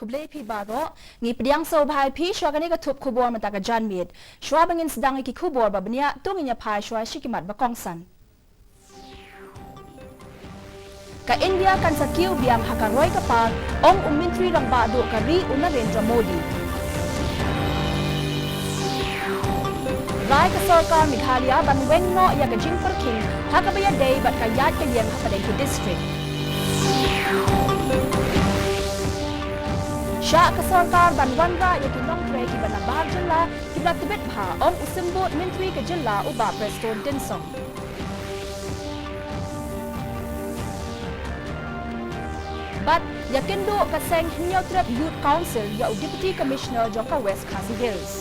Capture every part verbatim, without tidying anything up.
Khublei phi baroh, ngi pdiang sngewbha ïa phi shuwa kane ka thup khubor mynta ka janmiet. Shuwa ba ngin sdang ïa ki khubor ba bniah, to ngin ïa phai shuwa sha ki mat ba kongsan. Ka India kan sa kiew biang ha ka roi ka par, ong u Myntri Rangbah Duh ka ri u Narendra Modi. Rai ka sorkar Meghalaya ban weng noh ïa ka jingpyrkhing ha kaba ïadei bad ka ïaid ka ïeng hapdeng ki district. Shah ka sorkar ban wanrah ïa ki nongtrei kiba na bar jylla kiba la tbit bha, ong u Symbud Myntri ka jylla u Bah Prestone Tynsong. Bad ïakynduh ka seng Hynñiewtrep Youth Council ïa u Deputy Commissioner jong ka West Khasi Hills.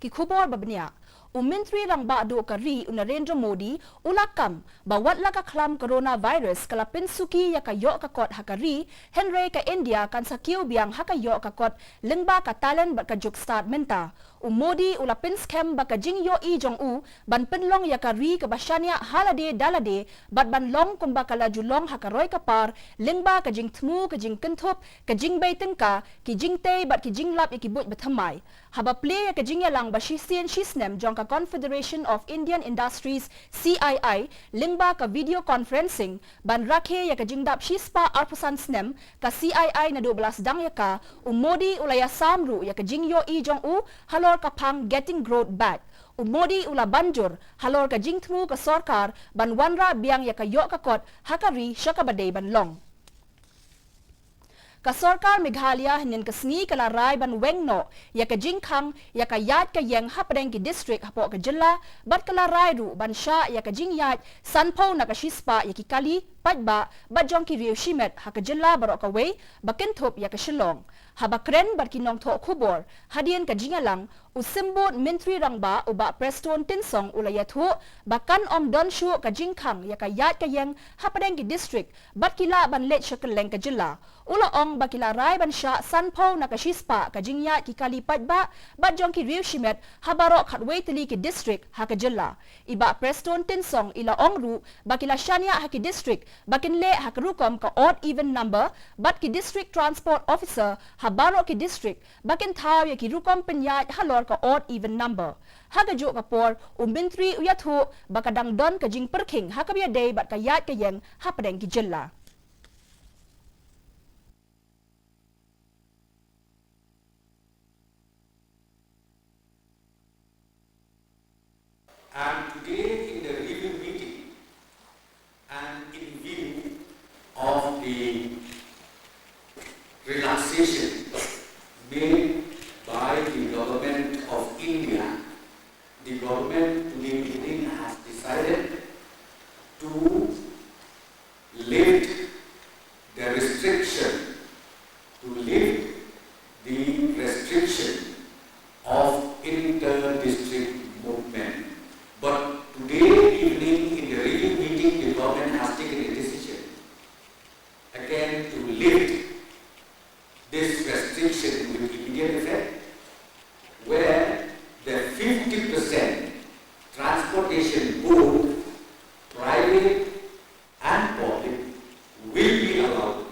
Ki khubor ba bniah. U Myntri Rangbah Duh ka ri u Narendra Modi u la kam ba wat la ka khlam coronavirus ka la pynsuki ïa ka ïoh ka kot ha ka ri, hynrei ka India kan sa kiew biang ha ka ïoh ka kot lyngba ka talent bad ka juk stad mynta. U Modi u la pynskhem ba ka jingïohi jong u ban pynlong ïa ka ri kaba shaniah ha lade da lade bad ban long kumba ka la ju long ha ka roi ka par lyngba ka jingthmu, ka jingkynthup, ka jingbei tyngka, ki jingtei bad ki jinglap ïa ki buit ba thymmai. Haba plie ïa ka jingïalang ba shisien shisnem jong ka Confederation of Indian Industries, C I I, lyngba ka video conferencing ban rakhe ïa ka jingdap shispah arphew san snem ka C I I naduh ba la sdang ïa ka, u Modi u la ïasam ruh ïa ka jingïohi jong u halor ka phang Getting Growth Back. U Modi u la ban jur halor ka jingthmu ka sorkar ban wanrah biang ïa ka ïoh ka kot ha ka ri sha kaba dei ban long. Ka sorkar Meghalaya hynnin ka sngi ka la rai ban weng noh ïa ka jingkhang ïa ka ïaid ka ïeng hapdeng ki district hapoh ka jylla, bad ka la rai ruh ban shah ïa ka jingïaid sanphew na ka shispah ïa ki kali paidbah bad jong ki riew shimet ha ka jylla baroh kawei, ba kynthup ïa ka Shillong. Haba kren bad ki nongthoh khubor hadien ka jingïalang, u Symbud Myntri Rangbah u Bah Prestone Tynsong u la ïathuh ba kan ym don shuh ka jingkhang ïa ka ïaid ka ïeng hapdeng ki district bad ki lah ban leit sha kylleng ka jylla. U la ong ba ki la rai ban shah sanphew na ka shispah ka jingïaid ki kali paidbah bad jong ki riew shimet ha baroh khatwei tylli ki district ha ka jylla. I Bah Prestone Tynsong i la ong ruh ba ki la shaniah ha ki district ba kin leh ha ka rukom ka odd even number, bad ki district transport officer ha baroh ki district ba kin thaw ïa ki rukom pynïaid halor ka odd even number. Ha kajuh ka por, u Myntri u ïathuh ba ka dang don ka jingpyrkhing ha kaba ïadei bad ka ïaid ka ïeng hapdeng ki jylla. And today in the review meeting, and in view of the relaxation made by the Government of India, the government today evening has decided to lift the restriction, to lift the restriction of inter-district movement. But today evening in the review meeting, the government has taken a decision again to lift this restriction with immediate effect, where the fifty percent transportation, both private and public, will be allowed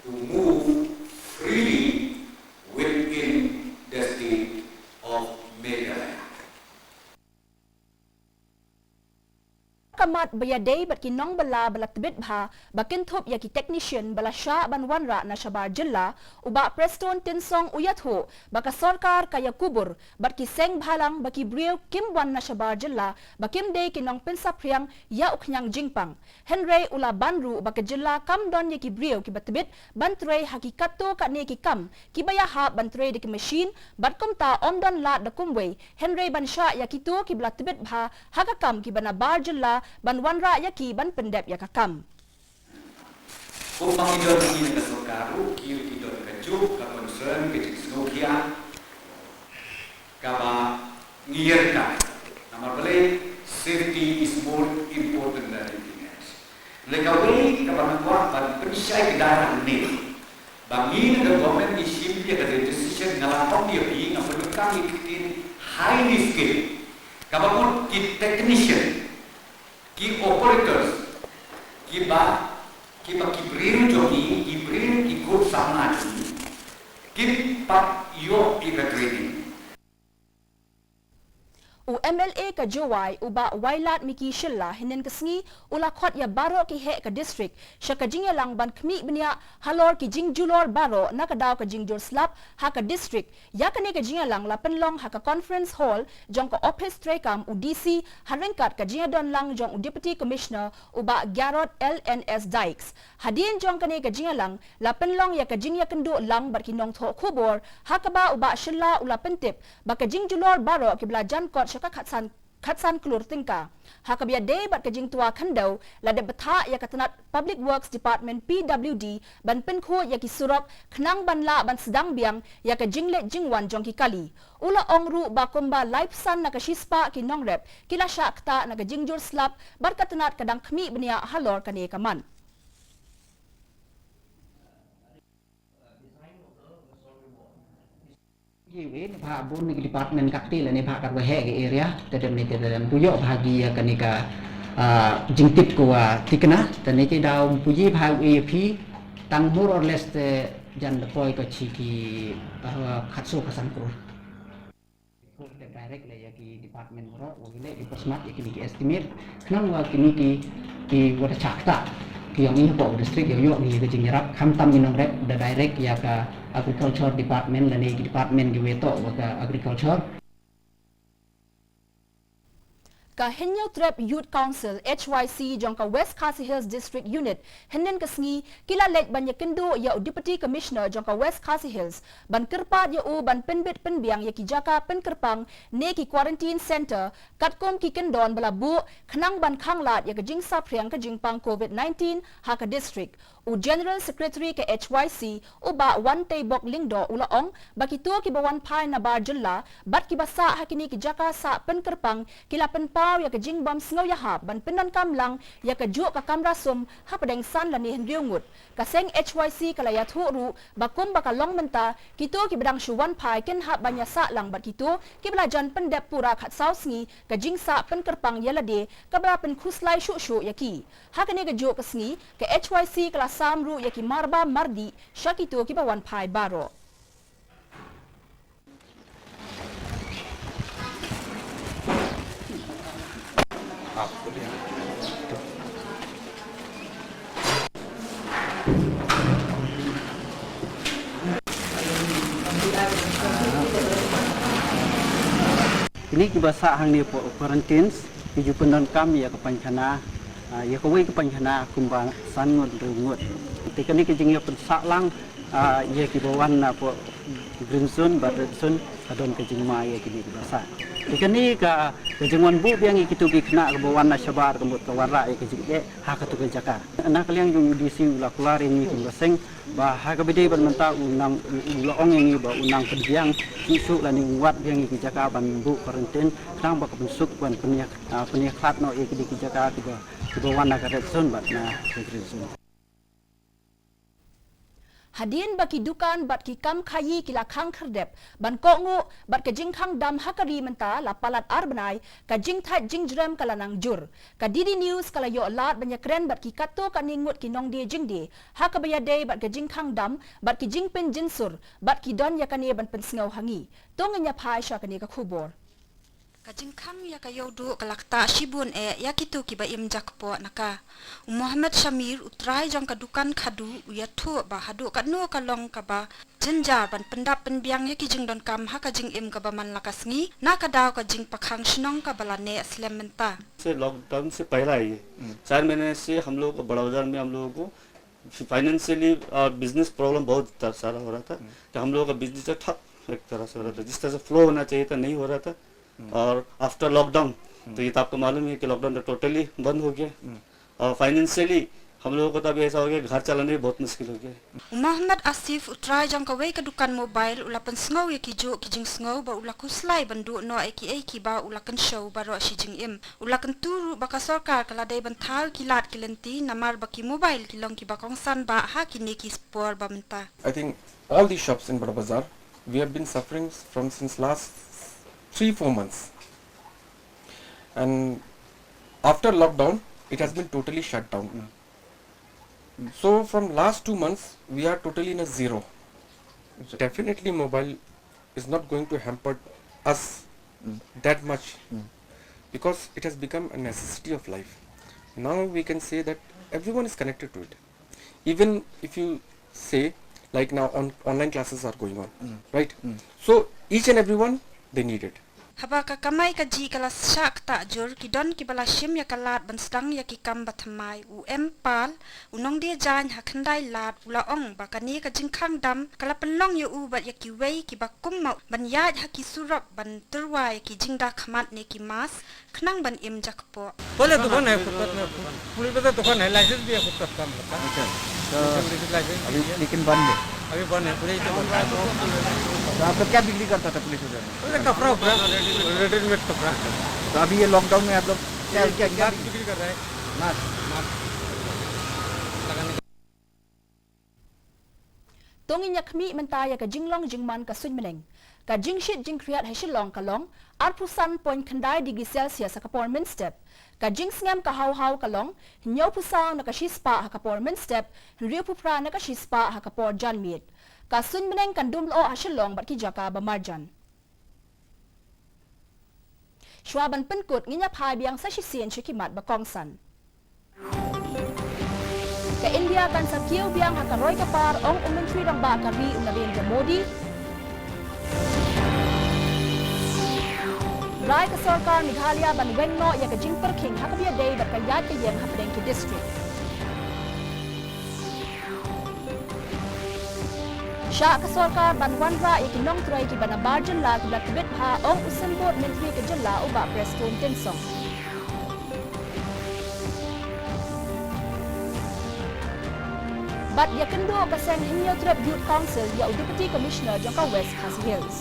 to move freely within the state of Meghalaya. Ka mat ba ïadei bad ki nongbylla ba la tbit bha ba kynthup ïa ki technician ba la shah ban wanrah na shabar jylla, u Bah Prestone Tynsong u ïathuh ba ka sorkar ka ïakubur bad ki seng bhalang ba ki briew kim wan na shabar jylla ba kim dei ki nongpynsaphriang ïa u khñiang jingpang. Hynrei u la ban ruh ba ka jylla kam don ïa ki briew kiba tbit ban trei ha ki katto katne ki kam kiba ïahap ban trei da ki machine, bad kumta ym don lad da kumwei, hynrei ban shah ïa kito kiba la tbit bha ha ka kam kiba na bar jylla ban wanrah ïa ki ban pyndep ïa ka kam. Kumba ngi don ngi na ka sorkar ruh, ki ruh ki don kajuh ka concern, ka jingsngewkhia kaba ngi ïa ka. Namar balei, safety is more important than anything else. Lei kawei kaba nga kwah ban pynshai kdar hangne, ba ngi na ka government ngi shim ïa ka decision, nga la ong ïa phi, nga pyndonkam ïa ki ktien highly skilled, kaba mut ki technician, Ki operators, kiba, kiba ki briew jong ngi, ki briew ki kut samla jong ngi, kim pat ïoh ïa ka training. U M L A ka Jowai, u Bah Wailadmiki Shylla, hynnin ka sngi u la khot ïa baroh ki heh ka district sha ka jingïalang ban khmih bniah halor ki jingjulor baroh na ka daw ka jingjur slap ha ka district. Ïa kane ka jingïalang la pynlong ha ka conference hall jong ka ophis treikam u D C, ha ryngkat ka jingïadonlang jong u Deputy Commissioner, u Bah Garod L N S Dykes. Hadien jong kane ka jingïalang la pynlong ïa ka jingïakynduh lang bad ki nongthoh khubor, ha kaba u Bah Shylla u la pyntip ba ka jingjulor baroh kiba la jan kot sha ka khatsan, khatsan klur tyngka. Ha kaba ïadei bad ka jingtwa khyndew, la dep bthah ïa ka tnat Public Works Department, P W D, ban pynkhuid ïa ki surok khnang ban lah ban sdang biang ïa ka jingleit jingwan jong ki kali. U la ong ruh ba kumba laiphew san na ka shispah ki nongrep ki la shah ktah na ka jingjur slap, bad ka tnat ka dang khmih bniah halor kane ka mat. Iwei na pha bun na ki department, kat te lane pha kat wa heh ki area, te dem ne te dem pu ïoh pha ki ïa kane ka, ah, jingtip ko wa tikna, te ne te daw pu ïoh pha ïa phi, tang more or less te jan da poi ka chi ki, ah, khatsaw khatsan klur. Ko te direct le ïa ki department ro, wa ki le ki persmat ïa kine ki estimate, khnang wa kine ki, ki wa da chak ta, ki ïong i hapoh district ïoh ïoh ngi ka jingïarap, khamtam i nongrep da direct ïa ka agriculture department lane ki department ki wei toh wa ka agriculture. Ka Hynñiewtrep Youth Council, H Y C, jong ka West Khasi Hills District Unit, hynnin ka sngi ki la leit ban ïakynduh ïa u Deputy Commissioner jong ka West Khasi Hills, ban kyrpad ïa u ban pynbit pynbiang ïa ki jaka pynkyrpang ne ki quarantine center, katkum ki kyndon ba la buh khnang ban khanglad ïa ka jingsaphriang ka jingpang covid nineteen ha ka district. U General Secretary ka H Y C, u Bah Wanteibok Lyngdoh, u la ong ba kito kiba wan phai na bar jylla bad kiba sah ha kine ki jaka sah pynkyrpang ki la pynpaw ïa ka jingbym sngew ïahap ban pyndonkam lang ïa kajuh ka kamra sum hapdeng san lane hynriew ngut. Ka seng H Y C ka la ïathuh ruh ba kumba ka long mynta, kito kiba dang shu wan phai kin hap ban ïasah lang bad kito kiba la jan pyndep pura khatsaw sngi ka jingsah pynkyrpang ïa lade, kaba la pynkhuslai shuh shuh ïa ki. Ha kane kajuh ka sngi, ka H Y C ka la sam ruh ïa ki marba mardih sha kito kiba wan phai baroh. Kine kiba sah hangne hapoh quarantines, ki ju pyndonkam ïa ka paikhana, ah, ïa kawei ka paikhana kumba san ngut, hynriew ngut. Te kane ka jingïapynsah lang, ah, ïa kiba wan napoh green zone bad red zone, ka don ka jingma ïa kine kiba sah. Te kane ka, ka jingwan buh biang ïa kito ki khynnah kiba wan na shabar ka mut ka wanrah ïa ka jingeh ha kato ka jaka. Na ka liang jong u D C u la kular ïa ngi kum ka seng ba ha kaba ïadei bad mynta u nang, u, u la ong ïa ngi ba u nang pynbiang shuh shuh lane u wad biang ïa ki jaka ban buh quarantine, khnang ba ka pynsuk ban pynïa, ah, pynïakhlad noh ïa kine ki jaka kiba, kiba wan na ka red zone bad na ka green zone. Hadien ba ki dukan bad ki kam khaïi ki la khang khyrdep ban kohnguh bad ka jingkhang dam ha ka ri mynta la palat ar bnai, ka jingthait jingjrem ka la nang jur. Ka D D News ka la ïoh lad ban ïakren bad ki katto katne ngut ki nongdie jingdie ha kaba ïadei bad ka jingkhang dam bad ki jingpynjynsur, bad ki don ïa kane ban pynsngew ha ngi. To ngin ïa phai sha kane ka khubor. Ka jingkhang ïa ka ïewduh ka la ktah shibun eh ïa kito kiba im jakpoh na ka. U Mohammed Shamir, u trai jong ka dukan khadu, u ïathuh ba haduh katno ka long kaba jynjar ban pyndap pynbiang ïa ki jingdonkam ha ka jingim kaba man la ka sngi, na ka daw ka jingpakhang shnong kaba la neh slem mynta. से लॉकडाउन से पहला है ये। हम्म। चार महीने से हम लोगों को बड़ा बाजार में हम लोगों को फाइनेंशियली और बिजनेस प्रॉब्लम बहुत सारा हो रहा था। हम्म। तो हम लोगों का बिजनेस जो ठप एक तरह से हो रहा था, जिस तरह से फ्लो होना चाहिए था, नहीं हो रहा था। हम्म। और आफ्टर लॉकडाउन, हम्म। तो ये तो आपको मालूम है कि लॉकडाउन तो टोटली बंद हो गया। हम्म। और फाइनेंशियली हम लोगों को तो अभी ऐसा हो गया, घर चलाना भी बहुत मुश्किल हो गया है। U Mohammed Asif, u trai jong kawei ka dukan mobile, u la pynsngew ïa kijuh ki jingsngew ba u la khuslai ban duh noh ïa kiei kiba u la kynshew baroh shi jingim. U la kyntu ruh ba ka sorkar ka la dei ban thaw ïa ki lad ki lynti namar ba ki mobile ki long kiba kongsan bha ha kine ki por ba mynta. I think all these shops in Bada Bazar, we have been suffering from since last three, four months. And After lockdown, it has been totally shut down. So from last two months, we are totally in a zero. Definitely, mobile is not going to hamper us that much because it has become a necessity of life. Now we can say that everyone is connected to it. Even if you say, like, now on online classes are going on, right? So each and everyone, they need it. Haba ka kamai kajih ka la shah ktah jur, ki don kiba la shim ïa ka lad ban sdang ïa ki kam ba thymmai. U M Pal, u nongdie jaiñ ha Khyndailad, u la ong ba kane ka jingkhang dam ka la pynlong ïa u bad ïa kiwei kiba kum ma u ban ïaid ha ki surok ban tyrwa ïa ki jingdakhmat ne ki mask khnang ban im jakpoh. पहले दुकान है फुटपाथ में, पुलिस पे तो दुकान है, लाइसेंस भी है फुटपाथ का हम लोग का। अच्छा, तो पुलिस लाइसेंस अभी भी है। लेकिन बंद है। अभी बंद है, पुलिस तो बंद है। तो आप लोग क्या बिक्री करता था पुलिस उधर? अरे कपड़ा उपड़ा, रेडीमेड कपड़ा। तो अभी ये लॉकडाउन में आप लोग क्या, ये क्या, क्या मास्क बिक्री? बिक्री कर रहा है। मास्क। मास्क लगाने। To ngin ïa khmih mynta ïa ka jinglong jingman ka suiñ bneng. Ka jingshit jingkhriat ha Shillong ka long arphew san point khyndai degree Celsius ha ka por mynstep. Ka jingsngem ka haw haw ka long hynñiewphew saw na ka shispah ha ka por mynstep, hynriewphew phra na ka shispah ha ka por janmiet. Ka suiñ bneng kan dum lyoh ha Shillong bad ki jaka ba marjan. Shuwa ban pynkut, ngin ïa phai biang sa shisien sha ki mat ba kongsan. Ka India kan sa kiew biang ha ka roi ka par, ong u Myntri Rangbah ka ri u Narendra Modi. Rai ka sorkar Meghalaya ban weng noh ïa ka jingpyrkhing ha kaba ïadei bad ka ïaid ka ïeng hapdeng ki district. Shah ka sorkar ban wanrah ïa ki nongtrei kiba nabar jylla kiba la tbit bha, ong u Symbud Myntri ka jylla u Bah Prestone Tynsong. Bad ïakynduh ka seng Hynñiewtrep Youth Council ïa u Deputy Commissioner jong ka West Khasi Hills.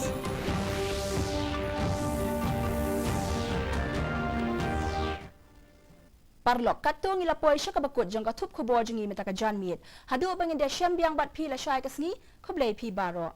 Paralok, katto ngi la poi sha kaba kut jong ka thup khubor jong ngi mynta ka janmiet. Haduh ba ngin da shem biang bad phi lashai ka sngi, khublei phi baroh.